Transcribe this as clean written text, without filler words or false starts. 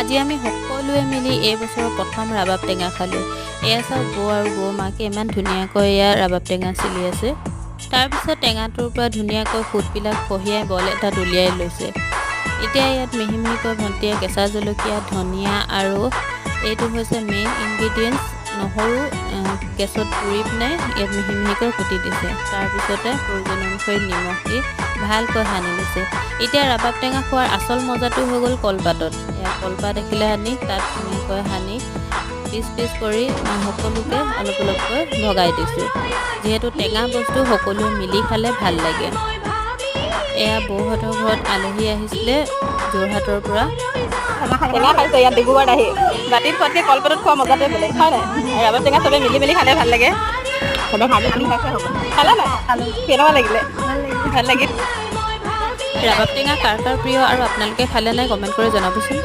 আজি আমি সকলোৱে মিলি এই বছৰৰ প্ৰথম ৰাবাব টেঙা খালোঁ। এয়া চাওক, বৌ আৰু বৌ মাকে ইমান ধুনীয়াকৈ এয়া ৰাবাব টেঙা চিলি আছে। তাৰপিছত টেঙাটোৰ পৰা ধুনীয়াকৈ ফুটবিলাক খহিয়াই বল এটাত উলিয়াই লৈছে। এতিয়া ইয়াত মিহি মিহিকৈ ভণ্টিয়ে কেঁচা জলকীয়া, ধনিয়া আৰু এইটো হৈছে মেইন ইনগ্ৰিডিয়েণ্টছ নহৰু, গেছত পুৰি পিনে ইয়াত মিহি মিহিকৈ কুটি দিছে। তাৰপিছতে প্ৰয়োজন অনুসৰি নিমখ দি ভালকৈ সানি লৈছে। এতিয়া ৰাবাব টেঙা খোৱাৰ আচল মজাটো হৈ গ'ল কলপাতত। এয়া কলপাত এখিলা আনি তাত ধুনীয়াকৈ সানি পিচ পিচ কৰি সকলোকে অলপ অলপকৈ ভগাই দিছোঁ। যিহেতু টেঙা বস্তু, সকলোৱে মিলি খালে ভাল লাগে। এয়া বৌহঁতৰ ঘৰত আলহী আহিছিলে যোৰহাটৰ পৰা। টেঙা খাইছে ইয়াত ডিব্ৰুগড়ত আহি। বাতিত খোৱাতকৈ কলপাতত খোৱা মজাটোৱে বেলেগ, হয় নাই? ৰাবাব টেঙা চবে মিলি মিলি খালে ভাল লাগে। খালা নাই? কেনেকুৱা লাগিলে? ভাল লাগিল। ৰাবাব টেঙা কাৰ কাৰ প্ৰিয় আৰু আপোনালোকে খালে নাই, কমেণ্ট কৰি জনাবচোন।